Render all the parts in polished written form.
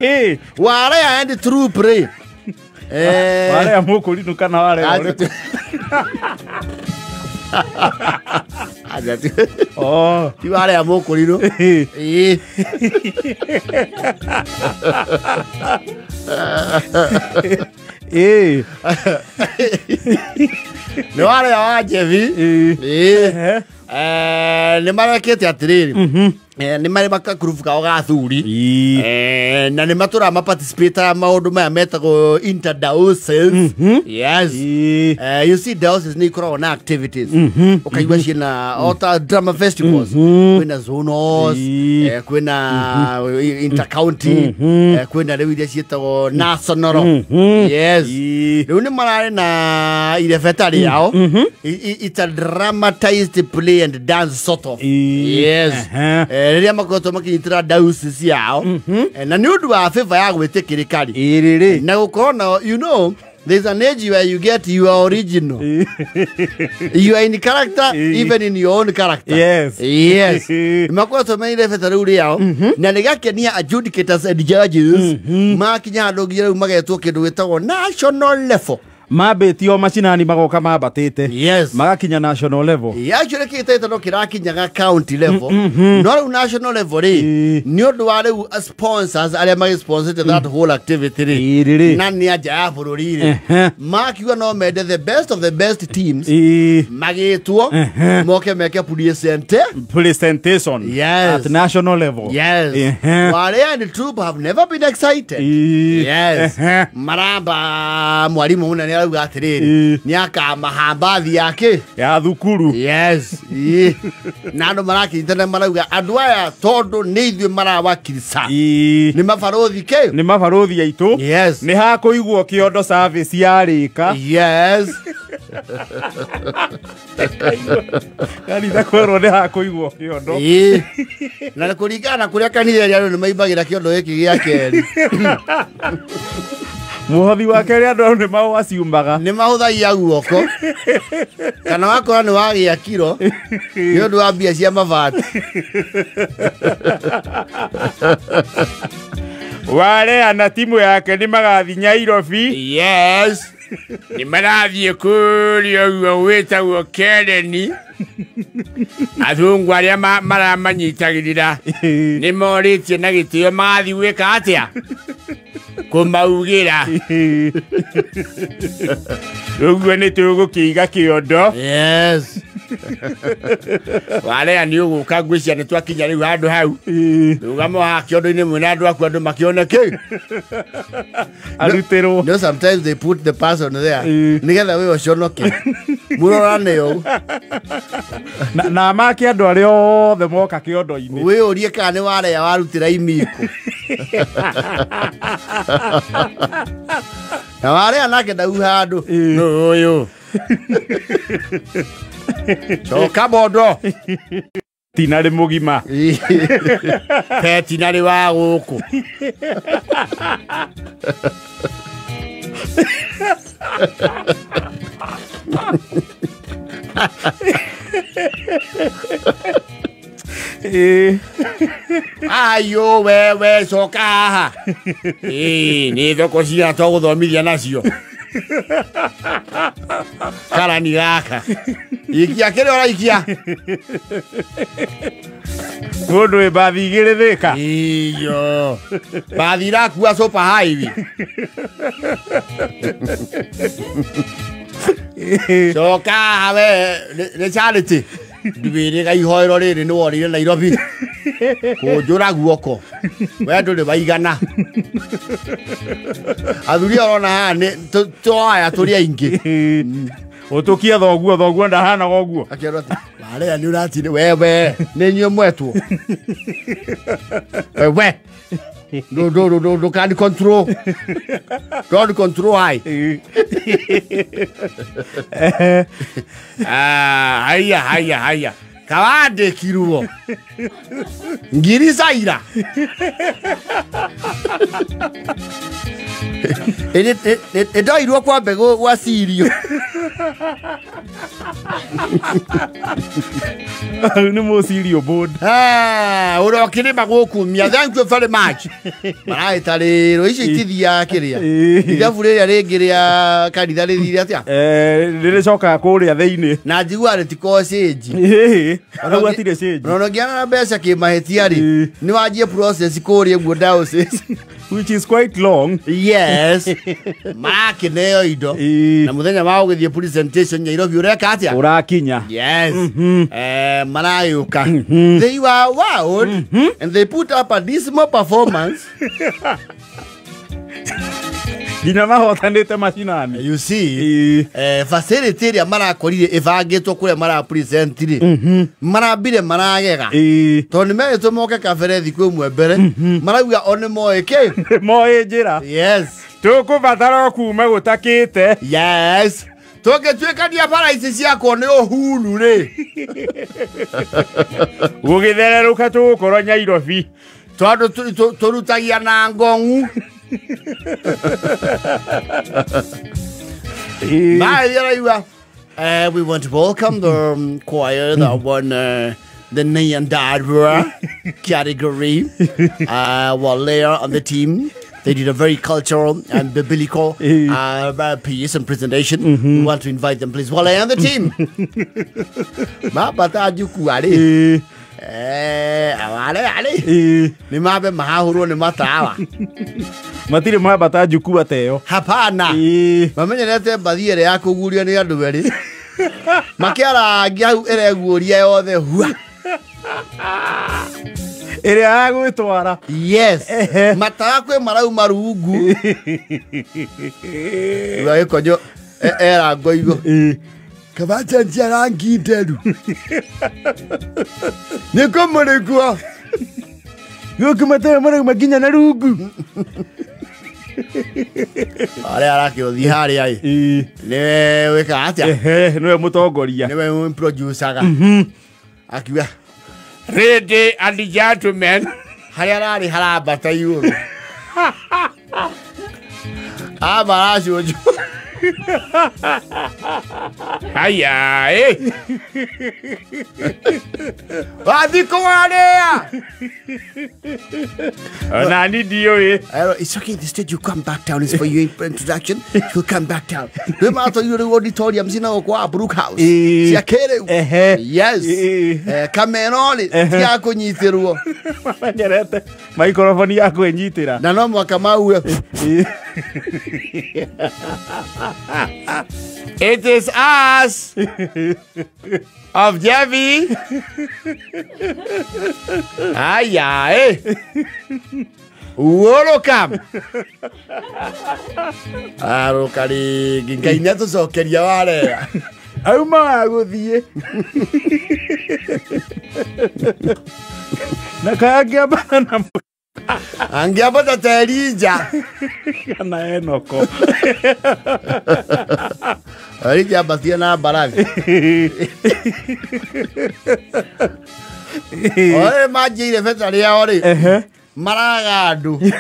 Warea and troop rĩ. Warea mũkũrinũ kana warea ũrĩkũ? Aja ti. Oh. Ti warea mũkũrinũ. Ĩĩ. Nĩ warea wa Njebi. Ĩĩ. Nĩ marekĩte atĩrĩrĩ. Nĩ marĩ makakurubu kao ga athuri. Na nĩ matũraga maparticipate maũndũ maya metagwo interdiocese. Yes. You see, diocese nĩ ikoragwo na activities. Ũkaigua ciĩna o ta drama festivals. Kwĩna zonals, kwĩna intercounty, kwĩna rĩu iria ciĩtagwo national. Yes. Rĩu nĩ mararĩ na irebeta rĩao. It's a dramatized play and dance sort of. Yes. Rĩrĩa makoretwo makinyitĩra diocese yao. Na nĩ ũndũ wa favor ya gwĩtĩkĩrĩka rĩ. Ĩrĩrĩ. Na gũkorwo na, you know, there's an age where you get your original. You are in character, even in your own character. Yes. Yes. Makoretwo meire beta rĩu rĩao. Na rĩgakenia adjudicators and judges. Makinya handũ nginya rĩu magetwo kĩndũ gĩtagwo national level. Mambĩtio macinani magoka mambatĩte. Yes. Magakinya national level. Actually kĩhĩtahĩtano no kĩrakinyaga county level. No rĩu national level rĩ, nĩ ũndũ wa rĩu sponsors arĩa magĩsponsorĩte that whole activity rĩ. Ĩrĩrĩ. Na nĩ anja ya bũrũri rĩ. Makiuga no mende the best of the best teams. Magĩtwo moke meke present. Presentation. Yes. At national level. Yes. Warea and troop have never been excited. Yes. Maramba mwarimu mũnene arauga atĩrĩrĩ, nĩ akamahamba thi yake Ya thukuru. Yes. Ĩĩ. Na andũ marakĩnyitana marauga andũ aya tondũ nĩ ithuĩ marawakirica. Nĩ mabarũthi kĩ? Nĩ mabarũthi aitũ. Yes. Nĩ hakũigwo kĩondo service yarĩka. Yes. Kanitha kwerwo nĩ hakũigwo kĩondo. Ĩĩ. Na nĩ kũringana na kũrĩa kanitha ĩrĩa andũ nĩ maimbagĩra kĩondo gĩkĩ gĩa kerĩ. Mũhothi wa kerĩ andũ nĩ mawaciumaga. Nĩ mahũthagia guoko. Kana wakora nĩ wagĩa kiro nĩ ũndũ wa mbia cia mabati. Warea na timu yake nĩ magathiĩ Nairobi. Yes. Nĩ marathiĩ kũrĩa ũguo wĩtagwo Kereni. Athungu arĩa maramanyitagĩrĩra nĩ morĩtie na gĩtĩo magathiĩ gwĩka atĩa? Kũmaugĩra. Ũguo nĩ tũgũkĩiga kĩondo. Yes. Warea nĩ ũgũka ngwĩciria nĩ twakinya rĩu handũ hau. Rũgamo haha kĩondo-inĩ mwĩna andũ aku andũ makĩone kĩ. Arutĩrwo. No, sometimes they put the person there. Nĩgetha we ũconoke. Mũrorane ũũ. Na make andũ arĩa othe moka kĩondo-inĩ. Wĩyũrie kana nĩ warea warutĩra imiko. Na warea nake ndau handũ. Nũ ũyũ. Coka mondo. Tina rĩ mũgima. Petina rĩ wa gũkũ. Ayo wewe coka haha. Nĩ thoko cigana tũgũthomithia nacio. Karani gaka. Ikia kĩrĩa ũraikia. Mũndũ wĩ mbathi igĩrĩ thĩka. Iyo. Mbathi irakua super highway. Coka haha we nĩ Charity. Ndwĩrĩga ihoero rĩrĩ nĩ worire Nairobi. Kũnjũra guoko. We ndũrĩ waigana. Athuri arona haha nĩ tũaya tũrĩ aingĩ. Ũtũkie thoguo, thoguo ndahanaga ũguo. Akĩrwo atĩ, Warea nĩ ũratinĩ, wewe, nĩ inyuĩ mwetwo. Wewe. Ndũkani control. Don't control I. Haya, haya, haya. Kawandĩkirwo. Ngiri caira. Ĩndoirwo kwa mbegũ gwa cirio. Nĩ mũcirio board. Ũrokĩrĩma gũkumia. Thank you very much. Maraĩtarĩrwo icio itithiaga kĩrĩa. Ithabu rĩrĩa rĩngĩ rĩa kanitha rĩthire atĩa? Rĩrĩcokaga kũrĩa thĩinĩ. Na njiguaga rĩtikoragwo cĩnji. Hau hatirĩ cĩnji. Ona ũngĩana na mbeca kĩmahĩtia rĩ, nĩ wanjie process kũrĩa ũguo diocese. Which is quite long. Yes. Marakĩneo indo. Na mũthenya wa gũgĩthiĩ presentation Nairobi ũreka atĩa? Ũrakinya. Yes. Marayuka. They were wowed and they put up a dismal performance. Nginya mahotanĩte macinani. You see, facility ĩrĩa marakorire ĩbangĩtwo kũrĩa marapresent rĩ, marambire maragega. Tondũ nĩ merĩtwo moke kabere thikũ ĩmwe mbere, marauga o nĩ moĩ kĩ. Moĩ njĩra. Yes. Tũkũbatara o kuma gũtakĩte. Yes. Tũngĩtuĩkania bara ici ciakwo nĩ Uhuru rĩ. Gũgĩthererũka tũgũkorwo Nyairobi. Tondũ tũrutagia na ngong'u. We want to welcome the choir that won the Nyandarua category. Walea on the team. They did a very cultural and biblical piece and presentation. We want to invite them, please. Walea on the team. Mabata jukuari. Awale ale. Ni mabe mahahurwo ni matawa. Matirĩ mambata njukua teyo. Hapana. Mamenyerete mbathi ĩrĩa ya kũgurio nĩ andũ erĩ. Makĩarangia hau ĩreguũria yothe hua. Ĩrĩa ya gwĩtwara. Yes. Matawa kwĩ marauma rungu. Rĩu agĩkonyo era ngoigo. Kabacenjia rangi nderu. Nĩkũ mũrĩ kuo? Gũkũ matawa marauma nginya na rungu. Arĩa arakĩũthiĩ harĩa ĩ. Nĩwe wĩkaga atĩa? Nĩwe mũtongoria. Nĩwe producer-ga. Akiuga Ladies and gentlemen, harĩa ararĩ harambata igũrũ. Amba aracũnjwo. Haya, Wathiĩ kũwarĩa. Ona ni ndiũĩ. It's okay, the stage you come back down is for your introduction. You'll come back down. Rĩu matwarirwo rĩu auditorium cina gũkũ wa Brook House. Cia kĩrĩu. Yes. Kamera rĩ, ti ya kũnyitĩrwo. Mamenyerete maikroboni ya kwĩnyitĩra. Na no mwaka mauge. It is us of Jevi. Aya, Welcome. Aroka rĩngĩ Ngai nĩatũcokeria warea. Auma wa gũthiĩ. Na kaĩ angĩambata na Angĩambata ta Elija. Kana Enoko. Elija ambatire na mbarathi. Oe manjĩire beta rĩao rĩ. Maraga andũ.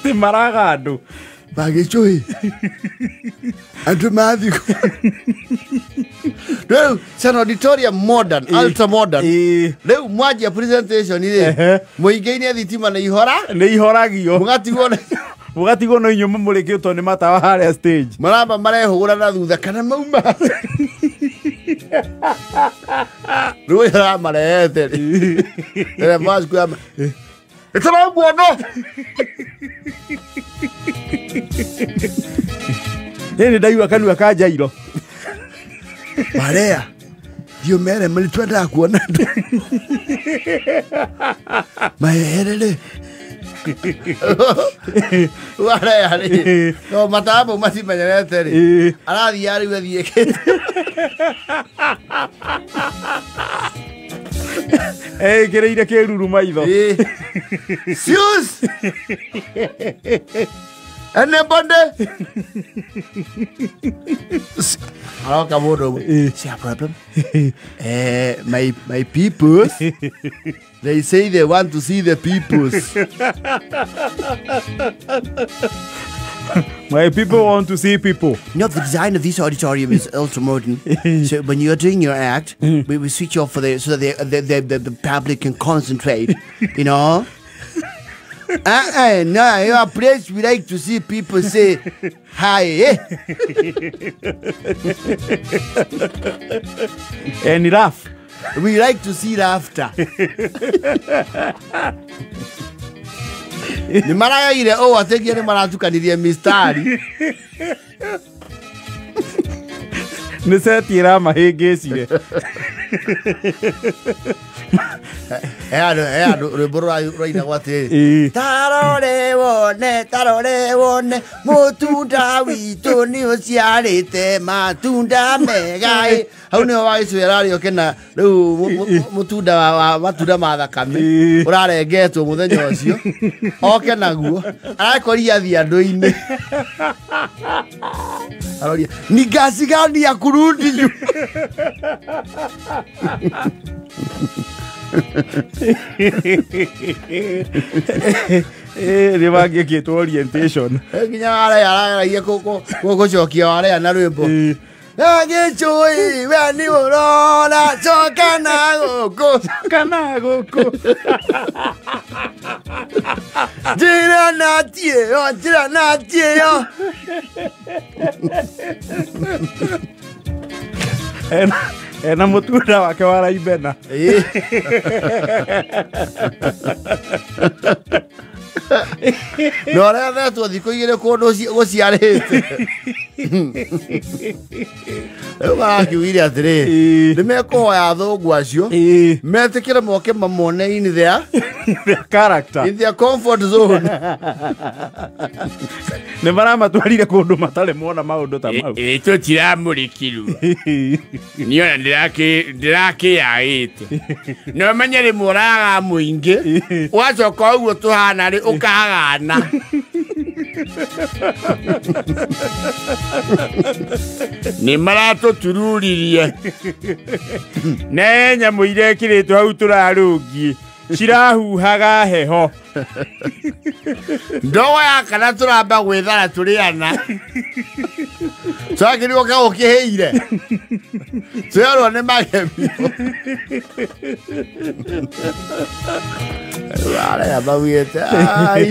Ti maraga andũ. Magĩcũhĩ. Andũ mathiĩ. Rĩu it's an auditorium modern, ultra modern. Rĩu mwanjia presentation rĩ, mũingĩ-inĩ thitima nĩ ihora. Nĩ ihoragio. Mũgatigwo Mũgatigwo no inyuĩ mũmũrĩkĩtwo nĩ matawa harĩa stage. Maramba marehũgũra na thutha kana mauma. Rĩu ĩramarehete rĩ. Ĩrĩa macuku Ĩtũramuona. Nĩ ndaigua kanua ka Jairo. Marea, thiĩ ũmere nĩ twendaga kuona andũ. Maeherere. Warea rĩ, no matawa mau matimenyerete rĩ, arathiĩ rĩu athiĩkĩte. Ekĩrĩire kĩruru maitho. Sius! Anybody? Aroka mũndũ ũmwe. See a problem? My peoples, they say they want to see the peoples. My people want to see people. No, the design of this auditorium is ultra modern. So when you're doing your act, we switch off for the so that the public can concentrate. You know. No, your place we like to see people say hi. Eh? And laugh. We like to see laughter. Nĩ maragaire ũũ atĩ nginya nĩ maratukanirie mistari. Nĩ seti ĩramahĩngĩcire. He andũ rwĩmbo rũrainagwo atĩrĩrĩ, tarore wone mũtunda witũ nĩ ũciarĩte matunda mega ĩ. Hau nĩho wagĩcũĩ ararĩ kena rĩu mũtunda wa matunda ma thakame ũrarengetwo mũthenya ũcio oke naguo arakoria athiĩ andũ-inĩ aroria ni gasi gani ya kurudi juu. Nĩ mangĩkĩtwo orientation. Nginya warĩa arageragia gũcokia warĩa na rwĩmbo agĩcũi we nĩ ũrona coka na gũkũ kana gũkũ njĩra na tiĩyo njĩra na tiĩyo. Ena mũtunda wake wa raibena. No arethetwo thikũ igĩrĩ kũndũ gũciarĩte. Rĩu marakiugire atĩrĩrĩ, nĩ mekũhoya athũngũ acio metĩkĩre moke mamone in their character, in their comfort zone. Nĩ maramatwarire kũndũ matarĩ mona maũndũ ta mau. Tũtiramũrĩkirwo niĩ ona ndĩrakĩyaĩte no menye rĩmwe ũraga mũingĩ ũgacoka ũguo tũhana rĩ ũkagana. Nĩ maratũtururirie ne nyamũ irekĩrĩtwo hau tũrarũngiĩ cirahuhaga heho. Ndogo ya kana tũramba gwĩthara tũrĩ ana twagĩrĩirwo ka ũkĩhĩire twerwo nĩ magemio. Arĩa maugĩte ai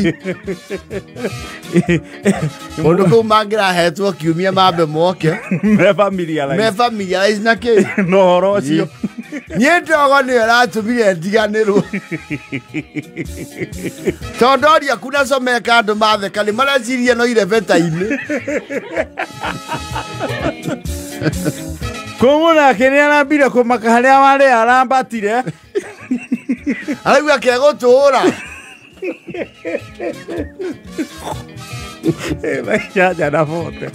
kũndũ kũu mangĩrahetwo kiumia mambe moke me familiarize na kĩ na ũhoro ũcio. Niĩ ndogo nĩyo ĩratũmire ndiganĩrwo tondũ oria kuna comeka andũ matheka nĩ mareciria no irebeta-inĩ. Kũmũ nake nĩ arambire kũmaka harĩa warĩa arambatire araigua kegũtũũra. Thaa inyanya na bote.